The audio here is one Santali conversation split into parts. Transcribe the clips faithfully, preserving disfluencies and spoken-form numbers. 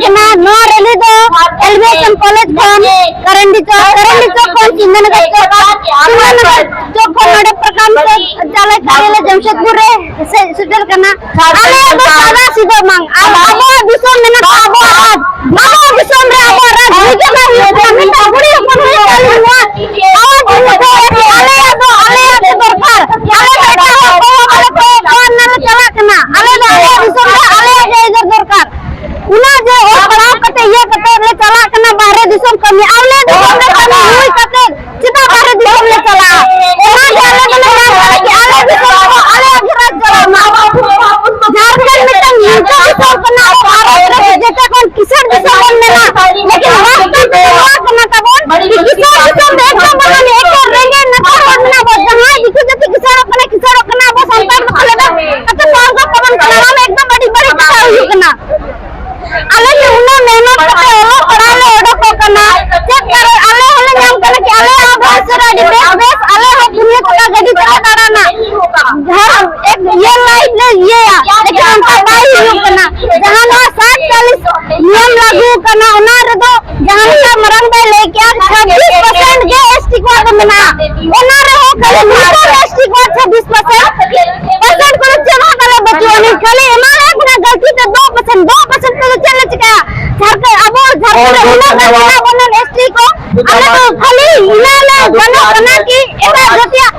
ᱠᱟᱱᱟ᱾ ᱱᱚᱣᱟ ᱨᱮᱞᱤ ᱫᱚ L B S M college ᱠᱷᱚᱱ ᱠᱟᱨᱮᱱᱰᱤ ᱪᱚᱠ, ᱠᱟᱨᱮᱱᱰᱤ ᱪᱚᱠ ᱠᱷᱚᱱ ᱥᱤᱱᱫᱷᱩᱱᱚᱜᱚᱨ ᱪᱚᱠ, ᱥᱤᱱᱫᱷᱩᱱᱚᱜᱚᱨ ᱪᱚᱠ ᱠᱷᱚᱱ ᱱᱚᱰᱮ ᱯᱨᱚᱠᱟᱱᱛ ᱪᱟᱞᱟᱜ ᱠᱟᱱᱟ ᱡᱟᱢᱥᱮᱫᱽᱯᱩᱨ ᱨᱮ ᱥᱮ-, ᱥᱮᱴᱮᱨ ᱠᱟᱱᱟ᱾ ᱟᱞᱮᱭᱟᱜ ᱫᱚ ᱥᱟᱫᱟ ᱥᱤᱫᱟᱹ ᱵᱟᱝ, ᱟᱨ ᱟᱵᱚᱣᱟᱜ ᱫᱤᱥᱚᱢ ᱢᱮᱱᱟᱜᱼᱟ, ᱟᱵᱚᱣᱟᱜ ᱨᱟᱡᱽ, ᱟᱵᱚᱣᱟᱜ ᱫᱤᱥᱚᱢ ᱨᱮ ᱟᱵᱚᱣᱟᱜ ᱨᱟᱡᱽ ᱦᱩᱭ ᱠᱟᱱᱟ, ᱦᱩᱭᱩᱜ ᱠᱟᱱᱟ᱾ ᱢᱤᱫᱴᱟᱝ ᱠᱩᱲᱤ ᱦᱚᱯᱚᱱ ᱦᱩᱭ ᱠᱟᱱᱟ ᱱᱚᱣᱟ ᱟᱣᱟᱡᱽ ᱤᱧ ᱩᱴᱷᱟᱹᱣ ᱮᱫ ᱛᱮ ᱟᱞᱮᱭᱟᱜ ᱫᱚ, ᱟᱞᱮᱭᱟᱜ ᱜᱮ ᱫᱚᱨᱠᱟᱨ᱾ ᱟᱞᱮ ᱫᱚ ᱮᱴᱟᱜ ᱦᱚᱲ ᱠᱚ ᱵᱟᱞᱮ ᱠᱚᱭᱚᱜ ᱠᱚᱣᱟ, ᱚᱱᱟ ᱞᱮ ᱪᱟᱞᱟᱜ ᱠᱟᱱᱟ᱾ ᱟᱞᱮ ᱫᱚ ᱟᱞᱮᱭᱟᱜ ᱫᱤᱥᱚᱢ ᱨᱮ ᱟᱞᱮᱭᱟᱜ ᱜᱮ ᱟᱹᱭᱫᱟᱹᱨ ᱫᱚᱨᱠᱟᱨ᱾ ᱩᱱᱟᱹᱜ ᱡᱮ ᱚᱞ ᱯᱟᱲᱦᱟᱣ ᱠᱟᱛᱮ ᱤᱭᱟᱹ ᱠᱟᱛᱮ ᱞᱮ ᱪᱟᱞᱟᱜ ᱠᱟᱱᱟ ᱵᱟᱦᱨᱮ ᱫᱤᱥᱚᱢ ᱠᱟᱹᱢᱤ, ᱟᱞᱮ ᱫᱤᱥᱚᱢ ᱨᱮ ᱠᱟᱹᱢᱤ ᱦᱩᱭ ᱠᱟᱛᱮ ᱪᱮᱫᱟᱜ ᱵᱟᱦᱨᱮ ᱫᱤᱥᱚᱢ ᱞᱮ ᱪᱟᱞᱟᱜᱼᱟ? ᱚᱱᱟ ᱜᱮ ᱟᱞᱮ ᱫᱚᱞᱮ ᱧᱟᱢ ᱠᱟᱱᱟ ᱠᱤ ᱟᱞᱮ ᱫᱤᱥᱚᱢ ᱨᱮᱦᱚᱸ ᱟᱞᱮᱭᱟᱜ ᱜᱮ ᱨᱟᱡᱽ ᱪᱟᱞᱟᱜ ᱢᱟ᱾ ᱡᱷᱟᱲᱠᱷᱚᱸᱰ ᱢᱤᱫᱴᱟᱝ ᱱᱤᱪᱩ ᱫᱤᱥᱚᱢ ᱠᱟᱱᱟ, ᱟᱵᱚ ᱵᱷᱟᱨᱚᱛ ᱨᱮ ᱡᱮᱛᱮ ᱠᱷᱚᱱ ᱠᱤᱥᱟᱹᱬ ᱫᱤᱥᱚᱢ ᱵᱚᱱ ᱢᱮᱱᱟ, ᱞᱮᱠᱤᱱ ᱵᱟᱥᱛᱚᱵ ᱛᱮ ᱱᱚᱣᱟ ᱠᱟᱱᱟ ᱛᱟᱵᱚᱱ ᱠᱤ ᱠᱤᱥᱟᱹᱬ ᱫᱤᱥᱚᱢ ᱫᱚ ᱮᱠᱫᱚᱢ ᱵᱟᱝ, ᱮᱠᱫᱚᱢ ᱨᱮᱸᱜᱮᱡ ᱱᱟᱪᱟᱨ ᱦᱚᱲ ᱢᱮᱱᱟᱜ ᱵᱚᱱ, ᱡᱟᱦᱟᱸᱭ ᱫᱤᱠᱩ ᱡᱟᱹᱛᱤ ᱠᱤᱥᱟᱹᱬᱚᱜ ᱠᱟᱱᱟ, ᱠᱤᱥᱟᱹᱬᱚᱜ ᱠᱟᱱᱟ, ᱟᱵᱚ ᱥᱟᱱᱛᱟᱲ ᱫᱚ ᱠᱷᱟᱹᱞᱤ ᱫᱚ ᱟᱯᱮ ᱠᱚ ᱚᱱᱠᱟ ᱛᱟᱵᱚᱱ ᱠᱟᱱᱟ, ᱱᱚᱣᱟ ᱫᱚ ᱮᱠᱫᱚᱢ ᱟᱹᱰᱤ ᱵᱟᱹᱲᱤᱡ ᱠᱟᱛᱷᱟ ᱦᱩᱭᱩᱜ ᱠᱟᱱᱟ᱾ ᱟᱞᱮ ᱡᱮ ᱩᱱᱟᱹᱜ ᱢᱮᱦᱱᱚᱛ ᱠᱟᱛᱮ ᱚᱞᱚᱜ ᱯᱟᱲᱦᱟᱣ ᱞᱮ ᱚᱰᱚᱠᱚᱜ ᱠᱟᱱᱟ, ᱪᱮᱫ ᱠᱟᱨᱚᱱ ᱟᱞᱮ ᱦᱚᱸᱞᱮ ᱧᱟᱢ ᱠᱟᱱᱟ ᱠᱤ ᱟᱞᱮ ᱦᱚᱸ ᱵᱚᱭᱮᱥ ᱨᱮ ᱟᱹᱰᱤ ᱵᱮᱥ ᱵᱮᱥ ᱟᱞᱮ ᱦᱚᱸ ᱫᱩᱱᱤᱭᱟᱹ ᱪᱟᱠᱟ ᱜᱟᱹᱰᱤ ᱛᱮᱞᱮ ᱫᱟᱬᱟᱱᱟ᱾ ᱦᱮᱸ, ᱮᱠ ᱤᱭᱟᱹ ᱞᱟᱭᱤᱴ ᱞᱮ ᱤᱭᱟᱹᱭᱟ, ᱞᱮᱠᱤᱱ ᱚᱱᱠᱟ ᱵᱟᱭ ᱦᱩᱭᱩᱜ ᱠᱟᱱᱟ᱾ ᱡᱟᱦᱟᱸ ᱱᱚᱣᱟ ᱥᱟᱛ ᱪᱟᱞᱤᱥ ᱱᱤᱭᱚᱢ ᱞᱟᱹᱜᱩ ᱠᱟᱱᱟ, ᱚᱱᱟ ᱨᱮᱫᱚ ᱡᱟᱦᱟᱸ ᱞᱮᱠᱟ ᱢᱟᱨᱟᱝ ᱵᱟᱭ ᱞᱟᱹᱭ ᱠᱮᱜᱼᱟ, ᱪᱷᱟᱵᱵᱤᱥ ᱯᱟᱨᱥᱮᱱᱴ ᱜᱮ ᱮᱥ ᱴᱤ ᱠᱚᱣᱟᱜ ᱫᱚ ᱢᱮᱱᱟᱜᱼᱟ᱾ ᱚᱱᱟ ᱨᱮᱦᱚᱸ ᱠᱷᱟᱹᱞᱤ ᱱᱤᱛᱚᱜ ᱮᱥ ᱴᱤ ᱠᱚᱣᱟᱜ ᱪᱷᱟᱵᱵᱤᱥ ᱯᱟᱨᱥᱮᱱᱴ, ᱯᱟᱨᱥᱮᱱᱴ ᱠᱚᱫᱚ ᱪᱮᱫ ᱦᱚᱸ ᱛᱟᱞᱮ ᱵᱟᱹᱪᱩᱜ ᱟᱹᱱᱤᱡ, ᱠᱷᱟᱹᱞᱤ ᱮᱢᱟ ᱞᱮ ᱠᱟᱱᱟ ᱜᱟᱹᱞᱛᱤ ᱛᱮ ᱫᱩ ᱯᱟᱨᱥᱮᱱᱴ, ᱫᱩ ᱯᱟᱨᱥᱮᱱᱴ ᱛᱮᱫᱚ ᱪᱮᱫ ᱞᱮ ᱪᱤᱠᱟᱹᱭᱟ? ᱡᱷᱟᱲᱠᱷᱚᱸᱰ, ᱟᱵᱚ ᱡᱷᱟᱲᱠᱷᱚᱸᱰ ᱨᱮ ᱩᱱᱟᱹᱜ ᱜᱟᱱ ᱢᱮᱱᱟᱜ ᱵᱚᱱᱟ ᱮᱥ ᱴᱤ ᱠᱚ, ᱟᱞᱮ ᱫᱚ ᱠᱷᱟᱹᱞᱤ ᱤᱱᱟᱹ ᱞᱮ ᱜᱟᱱᱚᱜ ᱠᱟᱱᱟ ᱠᱤ ᱮᱴᱟᱜ ᱡᱟᱹᱛᱤᱭᱟᱜ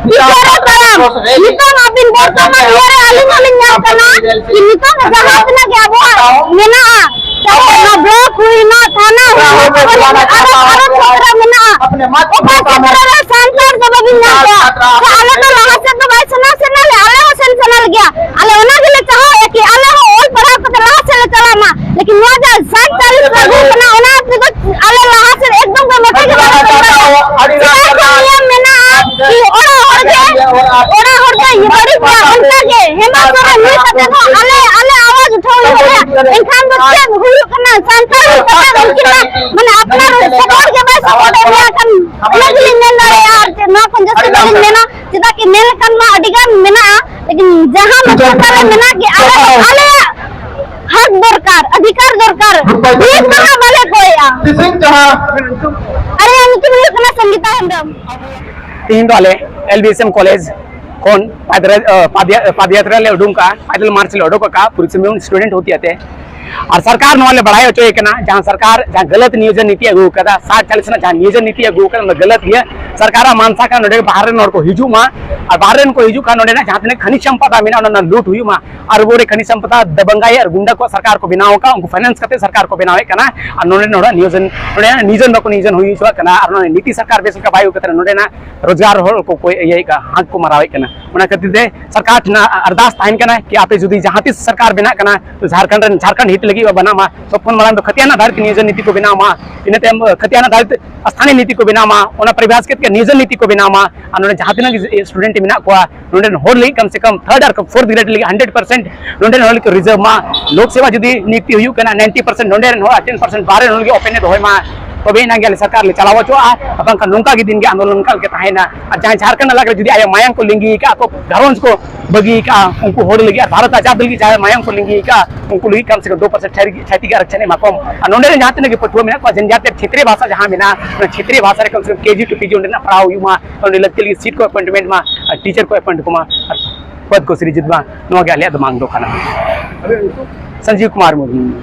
ᱵᱤᱪᱟᱹᱨ ᱨᱮ ᱛᱟᱲᱟᱢ᱾ ᱱᱤᱛᱚᱝ ᱟᱹᱵᱤᱱ ᱵᱚᱨᱛᱚᱢᱟᱱ ᱤᱭᱟᱹ ᱨᱮ ᱟᱹᱞᱤᱧ ᱦᱚᱸᱞᱤᱧ ᱧᱟᱢ ᱠᱟᱱᱟ ᱠᱤ ᱱᱤᱛᱚᱝ ᱡᱟᱦᱟᱸ ᱛᱤᱱᱟᱹᱜ ᱜᱮ ᱟᱵᱚᱣᱟᱜ ᱢᱮᱱᱟᱜᱼᱟ, ᱪᱟᱦᱮ ᱚᱱᱟ ᱵᱞᱚᱠ ᱦᱩᱭᱱᱟ, ᱛᱷᱟᱱᱟ ᱦᱩᱭᱱᱟ, ᱟᱨᱚ, ᱟᱨᱚ ᱠᱷᱮᱛᱨᱮ ᱢᱮᱱᱟᱜᱼᱟ, ᱚᱠᱟ ᱠᱷᱮᱛᱨᱮ ᱨᱮ ᱥᱟᱱᱛᱟᱲ ᱫᱚ ᱵᱟᱵᱤᱱ ᱧᱟᱢ ᱠᱚᱣᱟ? ᱥᱮ ᱟᱞᱮ ᱫᱚ ᱞᱟᱦᱟ ᱥᱮᱫ ᱫᱚ ᱵᱟᱭ ᱥᱟᱱᱟ ᱥᱟᱱᱟ ᱞᱮ, ᱟᱞᱮ ᱦᱚᱸ ᱥᱮᱱ ᱥᱟᱱᱟ ᱞᱮᱜᱮᱭᱟ᱾ ᱟᱞᱮ ᱚᱱᱟ ᱜᱮᱞᱮ ᱪᱟᱦᱟᱣᱮᱫᱼᱟ ᱠᱤ ᱟᱞᱮ ᱦᱚᱸ ᱚᱞ ᱯᱟᱲᱦᱟᱣ ᱠᱟᱛᱮ ᱞᱟᱦᱟ ᱥᱮᱫ ᱞᱮ ᱪᱟᱞᱟᱜ ᱢᱟ, ᱞᱮᱠᱤᱱ ᱱᱚᱣᱟ ᱡᱟᱦᱟᱸ ᱥᱟᱛ ᱪᱟᱞᱤᱥ ᱞᱟᱹᱜᱩ ᱠᱟᱱᱟ, ᱚᱱᱟ ᱛᱮᱫᱚ ᱟᱞᱮ ᱞᱟᱦᱟ ᱥᱮᱫ ᱮᱠᱫᱚᱢ ᱜᱮ ᱢᱚᱴᱮ ᱜᱮ ᱵᱟᱞᱮ ᱥᱮᱱ ᱫᱟᱲᱮᱭᱟᱜᱼᱟ᱾ ᱪᱮᱫᱟᱜ ᱥᱮ ᱱᱤᱭᱚᱢ ᱢᱮᱱᱟᱜᱼᱟ ᱠᱤ ᱚᱲᱟᱜ ᱦᱚᱲ ᱜᱮ, ᱚᱲᱟᱜ ᱦᱚᱲ ᱜᱮ ᱵᱟᱹᱲᱤᱡ ᱜᱮᱭᱟ᱾ ᱚᱱᱠᱟ ᱜᱮ ᱦᱮᱢᱟᱱᱛ ᱥᱚᱨᱮᱱ ᱧᱩ ᱠᱟᱛᱮ ᱦᱚᱸ ᱟᱞᱮ, ᱟᱞᱮ ᱟᱣᱟᱡ ᱩᱴᱷᱟᱹᱣ ᱦᱩᱭᱩᱜ ᱜᱮᱭᱟ᱾ ᱮᱱᱠᱷᱟᱱ ᱫᱚ ᱪᱮᱫ ᱦᱩᱭᱩᱜ ᱠᱟᱱᱟ? ᱥᱟᱱᱛᱟᱲ ᱦᱩᱭ ᱠᱟᱛᱮ ᱩᱱᱠᱤᱱ ᱢᱟ, ᱢᱟᱱᱮ, ᱟᱯᱱᱟᱨ ᱥᱚᱯᱚᱦᱚᱫ ᱜᱮ ᱵᱟᱭ ᱥᱚᱯᱚᱦᱚᱫ ᱮᱫ ᱞᱮᱭᱟ ᱠᱷᱟᱱ, ᱚᱱᱟ ᱜᱮᱞᱤᱧ ᱢᱮᱱ ᱫᱟᱲᱮᱭᱟᱜᱼᱟ᱾ ᱟᱨ ᱪᱮᱫ, ᱱᱚᱣᱟ ᱠᱷᱚᱱ ᱡᱟᱹᱥᱛᱤ ᱵᱟᱹᱞᱤᱧ ᱢᱮᱱᱟ, ᱪᱮᱫᱟᱜ ᱠᱤ ᱢᱮᱱ ᱞᱮᱠᱷᱟᱱ ᱢᱟ ᱟᱹᱰᱤ ᱜᱟᱱ ᱢᱮᱱᱟᱜᱼᱟ, ᱞᱮᱠᱤᱱ ᱡᱟᱦᱟᱸ ᱢᱟᱛᱠᱚᱢ ᱫᱟᱨᱮ ᱢᱮᱱᱟᱜ ᱜᱮ, ᱟᱞᱮ ᱫᱚ ᱟᱞᱮᱭᱟᱜ ᱦᱚᱠ ᱫᱚᱨᱠᱟᱨ, ᱚᱫᱷᱤᱠᱟᱨ ᱫᱚᱨᱠᱟᱨ᱾ ᱥᱚᱨᱠᱟᱨ ᱱᱤᱛ ᱢᱟᱦᱟ ᱵᱟᱞᱮ ᱠᱚᱭᱮᱜᱼᱟ᱾ ᱟᱨᱮ ᱧᱩᱛᱩᱢ ᱦᱩᱭᱩᱜ ᱠᱟᱱᱟ ᱥᱚᱝᱜᱤᱛᱟ ᱦᱮᱢᱵᱨᱚᱢ᱾ ᱛᱮᱦᱮᱧ ᱫᱚ ᱟᱞᱮ L B S M college ᱠᱷᱚᱱ ᱯᱟᱫᱽᱨᱟ-, ᱟᱹ, ᱯᱟᱫᱽᱭᱟ-, ᱯᱟᱫᱽᱭᱟᱛᱨᱟ ᱞᱮ ᱩᱰᱩᱝ ᱠᱟᱜᱼᱟ, ᱯᱟᱭᱫᱚᱞ ᱢᱟᱨᱪ ᱞᱮ ᱩᱰᱩᱠ ᱟᱠᱟᱫᱼᱟ, ᱯᱩᱨᱩᱥ ᱢᱤᱦᱩᱱ ᱥᱴᱩᱰᱮᱱᱴ ᱦᱩᱭ ᱟᱛᱮ᱾ ᱟᱨ ᱥᱚᱨᱠᱟᱨ ᱱᱚᱣᱟ ᱞᱮ ᱵᱟᱲᱟᱭ ᱦᱚᱪᱚᱭᱮ ᱠᱟᱱᱟ, ᱡᱟᱦᱟᱸ ᱥᱚᱨᱠᱟᱨ ᱡᱟᱦᱟᱸ ᱜᱟᱞᱟᱛ ᱱᱤᱭᱳᱡᱚᱱ ᱱᱤᱛᱤ ᱟᱹᱜᱩ ᱟᱠᱟᱫᱟ, ᱥᱟᱴ ᱪᱟᱞᱤᱥ ᱨᱮᱱᱟᱜ ᱡᱟᱦᱟᱸ ᱱᱤᱭᱳᱡᱚᱱ ᱱᱤᱛᱤ ᱟᱹᱜᱩ ᱟᱠᱟᱫᱟ, ᱚᱱᱟ ᱜᱟᱞᱟᱛ ᱜᱮᱭᱟ᱾ ᱥᱚᱨᱠᱟᱨᱟᱜ ᱢᱟᱱᱥᱟ ᱠᱟᱱᱟ ᱱᱚᱰᱮ ᱵᱟᱦᱨᱮ ᱨᱮᱱ ᱦᱚᱲ ᱠᱚ ᱦᱤᱡᱩᱜ ᱢᱟ, ᱟᱨ ᱵᱟᱦᱨᱮ ᱨᱮᱱ ᱠᱚ ᱦᱤᱡᱩᱜ ᱠᱷᱟᱱ ᱱᱚᱰᱮᱱᱟᱜ ᱡᱟᱦᱟᱸ ᱛᱤᱱᱟᱹᱜ ᱠᱷᱟᱱᱤᱡᱽ ᱥᱚᱢᱯᱚᱫ ᱢᱮᱱᱟᱜᱼᱟ, ᱚᱱᱟ ᱨᱮᱱᱟᱜ ᱞᱩᱴ ᱦᱩᱭᱩᱜ ᱢᱟ᱾ ᱟᱨ ᱩᱱᱠᱩ ᱠᱷᱟᱱᱤᱡᱽ ᱥᱚᱢᱯᱚᱫ ᱫᱟᱵᱟᱝᱜᱟᱭ ᱟᱨ ᱜᱩᱱᱰᱟ ᱠᱚ ᱥᱚᱨᱠᱟᱨ ᱠᱚ ᱵᱮᱱᱟᱣ ᱟᱠᱟᱫ, ᱩᱱᱠᱩ ᱯᱷᱟᱭᱱᱟᱱᱥ ᱠᱟᱛᱮ ᱥᱚᱨᱠᱟᱨ ᱠᱚ ᱵᱮᱱᱟᱣᱮᱫ ᱠᱟᱱᱟ᱾ ᱟᱨ ᱱᱚᱰᱮ ᱱᱚᱰᱮ ᱱᱤᱭᱳᱡᱚᱱ, ᱱᱚᱰᱮ ᱱᱤᱭᱳᱡᱚᱱ ᱵᱟᱠᱚ ᱱᱤᱭᱳᱡᱚᱱ ᱦᱩᱭ ᱦᱚᱪᱚᱣᱟᱜ ᱠᱟᱱᱟ᱾ ᱟᱨ ᱱᱚᱰᱮ ᱱᱤᱛᱤ ᱥᱚᱨᱠᱟᱨ ᱵᱮᱥ ᱞᱮᱠᱟ ᱵᱟᱭ ᱟᱹᱜᱩ ᱠᱟᱛᱮ ᱱᱚᱰᱮᱱᱟᱜ ᱨᱳᱡᱽᱜᱟᱨ ᱦᱚᱲ ᱠᱚ ᱠᱚ ᱤᱭᱟᱹᱭᱮᱫ ᱠᱟᱱᱟ, ᱦᱟᱸᱜ ᱠᱚ ᱢᱟᱨᱟᱣᱮᱫ ᱠᱟᱱᱟ᱾ ᱚᱱᱟ ᱠᱷᱟᱹᱛᱤᱨ ᱛᱮ ᱥᱚᱨᱠᱟᱨ ᱴᱷᱮᱱ ᱟᱨᱫᱟᱥ ᱛᱟᱦᱮᱱ ᱠᱟᱱᱟ ᱠᱤ ᱟᱯᱮ ᱡᱩᱫᱤ ᱡᱟᱦᱟᱸ ᱛᱤᱥ ᱥᱚᱨᱠᱟᱨ ᱵᱮᱱᱟᱜ ᱠᱟᱱᱟ, ᱛᱚ ᱡᱷᱟᱨᱠᱷᱚᱸᱰ ᱨᱮᱱ, ᱡᱷᱟᱨᱠᱷᱚᱸᱰ ᱦᱤᱛ ᱞᱟᱹᱜᱤᱫ ᱵᱮᱱᱟᱜ ᱢᱟ, ᱥᱚᱵ ᱠᱷᱚᱱ ᱢᱟᱲᱟᱝ ᱫᱚ ᱠᱷᱟᱹᱛᱤᱭᱟᱱᱟ ᱫᱷᱟᱨᱮ ᱛᱮ ᱱᱤᱭᱳᱡᱚᱱ ᱱᱤᱛᱤ ᱠᱚ ᱵᱮᱱᱟᱣ ᱢᱟ, ᱤᱱᱟᱹ ᱛᱟᱭᱚᱢ ᱠᱷᱟᱹᱛᱤᱭᱟᱱᱟ ᱫᱷᱟᱨᱮ ᱛᱮ ᱥᱛᱷᱟᱱᱤᱭ ᱱᱤᱛᱤ ᱠᱚ ᱵᱮᱱᱟᱣ ᱢᱟ, ᱚᱱᱟ ᱯᱚᱨᱤᱵᱷᱟᱥ ᱠᱮᱫ ᱜᱮ ᱱᱤᱭᱳᱡᱚᱱ ᱱᱤᱛᱤ ᱠᱚ ᱵᱮᱱᱟᱣ ᱢᱟ᱾ ᱟᱨ ᱱᱚᱰᱮ ᱡᱟᱦᱟᱸ ᱛᱤᱱᱟᱹᱜ ᱜᱮ ᱥᱴᱩᱰᱮᱱᱴ ᱢᱮᱱᱟᱜ ᱠᱚᱣᱟ, ᱱᱚᱰᱮᱱ ᱦᱚᱲ ᱞᱟᱹᱜᱤᱫ ᱠᱟᱢ ᱥᱮ ᱠᱟᱢ ᱛᱷᱟᱨᱰ ᱟᱨ ᱯᱷᱳᱨᱛᱷ ᱜᱨᱮᱰ ᱞᱟᱹᱜᱤᱫ ᱦᱟᱱᱰᱨᱮᱰ ᱯᱟᱨᱥᱮᱱᱴ ᱱᱚᱰᱮᱱ ᱦᱚᱲ ᱞᱟᱹᱜᱤᱫ ᱨᱤᱡᱟᱨᱵᱷ ᱢᱟ᱾ ᱞᱳᱠ ᱥᱮᱵᱟ ᱡᱩᱫᱤ ᱱᱤᱛᱤ ᱦᱩᱭᱩᱜ ᱠᱟᱱᱟ, ᱱᱟᱭᱤᱱᱴᱤ ᱯᱟᱨᱥᱮᱱᱴ ᱱᱚᱰᱮ ᱨᱮᱱ ᱦᱚᱲ ᱟᱨ ᱴᱮᱱ ᱯᱟᱨᱥᱮᱱᱴ ᱵᱟᱦᱨᱮ ᱨᱮᱱ ᱦᱚᱲ ᱞᱟᱹᱜᱤᱫ ᱳᱯᱮᱱ ᱮ ᱫᱚᱦᱚᱭ ᱢᱟ, ᱛᱚᱵᱮ ᱮᱱᱟᱝ ᱜᱮ ᱟᱞᱮ ᱥᱚᱨᱠᱟᱨ ᱞᱮ ᱪᱟᱞᱟᱣ ᱦᱚᱪᱚᱣᱟᱜᱼᱟ᱾ ᱟᱨ ᱵᱟᱝᱠᱷᱟᱱ ᱱᱚᱝᱠᱟ ᱜᱮ ᱫᱤᱱ ᱜᱮ ᱟᱱᱫᱳᱞᱚᱱ ᱱᱚᱝᱠᱟ ᱜᱮ ᱛᱟᱦᱮᱱᱟ᱾ ᱟᱨ ᱡᱟᱦᱟᱸᱭ ᱡᱷᱟᱲᱠᱷᱚᱸᱰ ᱮᱞᱟᱠᱟ ᱨᱮ ᱡᱩᱫᱤ ᱟᱭᱟᱜ ᱢᱟᱭᱟᱝ ᱠᱚ ᱞᱤᱸᱜᱤ ᱟᱠᱟᱫ, ᱟᱠᱚ ᱜᱷᱟᱨᱚᱸᱡᱽ ᱠᱚ ᱵᱟᱹᱜᱤ ᱟᱠᱟᱫᱼᱟ, ᱩᱱᱠᱩ ᱦᱚᱲ ᱞᱟᱹᱜᱤᱫ ᱟᱨ ᱵᱷᱟᱨᱚᱛ ᱟᱡᱟᱫ ᱞᱟᱹᱜᱤᱫ ᱡᱟᱦᱟᱸᱭ ᱢᱟᱭᱟᱝ ᱠᱚ ᱞᱤᱸᱜᱤ ᱟᱠᱟᱫᱼᱟ, ᱩᱱᱠᱩ ᱞᱟᱹᱜᱤᱫ ᱠᱟᱢ ᱥᱮ ᱠᱟᱢ ᱫᱩ ᱯᱟᱨᱥᱮᱱᱴ ᱪᱷᱟᱹᱛᱤᱠ ᱟᱨᱟᱠᱥᱚᱱ ᱮᱢᱟ ᱠᱚᱢ᱾ ᱟᱨ ᱱᱚᱰᱮ ᱨᱮᱱ ᱡᱟᱦᱟᱸ ᱛᱤᱱᱟᱹᱜ ᱜᱮ ᱯᱟᱹᱴᱷᱩᱣᱟᱹ ᱢᱮᱱᱟᱜ ᱠᱚᱣᱟ, ᱡᱮᱱ ᱡᱟᱹᱛᱤ ᱠᱷᱮᱛᱨᱤᱭᱚ ᱵᱷᱟᱥᱟ ᱡᱟᱦᱟᱸ ᱢᱮᱱᱟᱜᱼᱟ, ᱚᱱᱟ ᱠᱷᱮᱛᱨᱤᱭᱚ ᱵᱷᱟᱥᱟ ᱨᱮ ᱠᱟᱢ ᱥᱮ ᱠᱟᱢ ᱠᱮ ᱡᱤ ᱴᱩ ᱯᱤ ᱡᱤ ᱚᱸᱰᱮᱱᱟᱜ ᱯᱟᱲᱦᱟᱣ ᱦᱩᱭᱩᱜ ᱢᱟ, ᱚᱸᱰᱮ ᱞᱟᱹᱠᱛᱤ ᱞᱟᱹᱜᱤᱫ ᱥᱤᱴ ᱠᱚ ᱮᱯᱚᱭᱮᱱᱴᱢᱮᱱᱴ ᱢᱟ, ᱟᱨ ᱴᱤᱪᱟᱨ ᱠᱚ ᱮᱯᱚᱭᱮᱱᱴ ᱠᱚᱢᱟ, ᱟᱨ ᱯᱚᱫᱽ ᱠᱚ ᱥᱤᱨᱡᱤᱛ ᱢᱟ᱾ ᱱᱚᱣᱟ ᱜᱮ ᱟᱞᱮᱭᱟᱜ ᱫᱚ ᱢᱟᱜᱽ ᱫᱚ ᱠᱟᱱᱟ᱾ ᱥᱚᱧᱡᱤᱵᱽ ᱠᱩᱢᱟᱨ ᱢᱩᱨᱢᱩ᱾